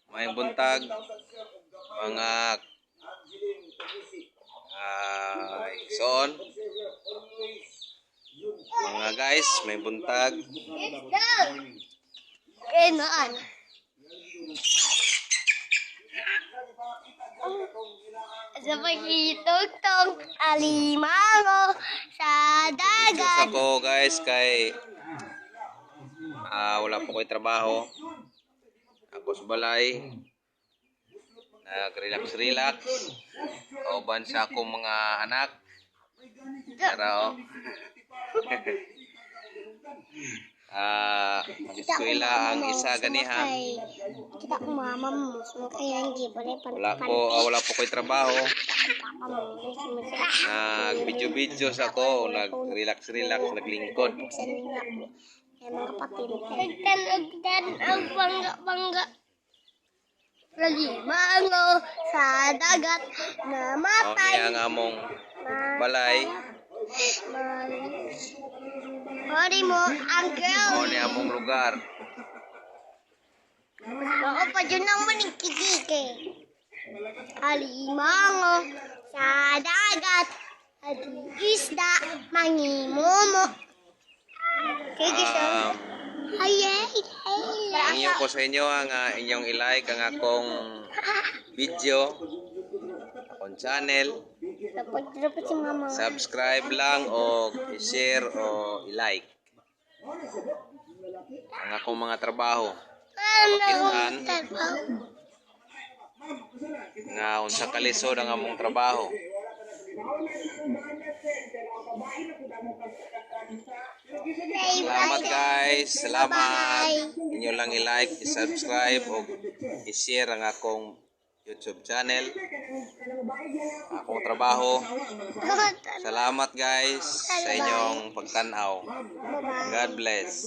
Maayong buntag, mga igsoon. Mga guys, maayong buntag. Kenaan. Sa pagkitugtong alimango sa Diyos dagat. Ako guys kay wala po ko'y trabaho. Ako sa balay. Nag-relax relax. Kauban sa akong mga anak. Tara oh. Eskwela ang isa ganiha. Kita ko mama mo, sumakay ang gibon ay Wala po ko'y trabaho. Papa mo, sumakay. Nag-video-video sa ako, nag-relax relax, naglingkod. Sa nila ko. Kaya mga kapatid. Nagtanog-tanog, bangga-bangga. Alimango sa dagat Mao namatay. niya ang among balay. Mori mo ang girl. Mao ni among lugar. Oo pa dyan ang manikikike. Alimango sa dagat at isda mangimumo. Kaya Ay, ay, ay. Inyo ko sa inyo ang inyong i-like ang akong video, akong channel, Dapat dapat si mama. Subscribe lang o i-share o i-like ang akong mga trabaho Ano? nga unsa kalisod ang among trabaho. Salamat guys, salamat. Inyo lang i-like, i-subscribe o i-share ang akong YouTube channel, akong trabaho. Salamat guys sa inyong pagtanaw. God bless.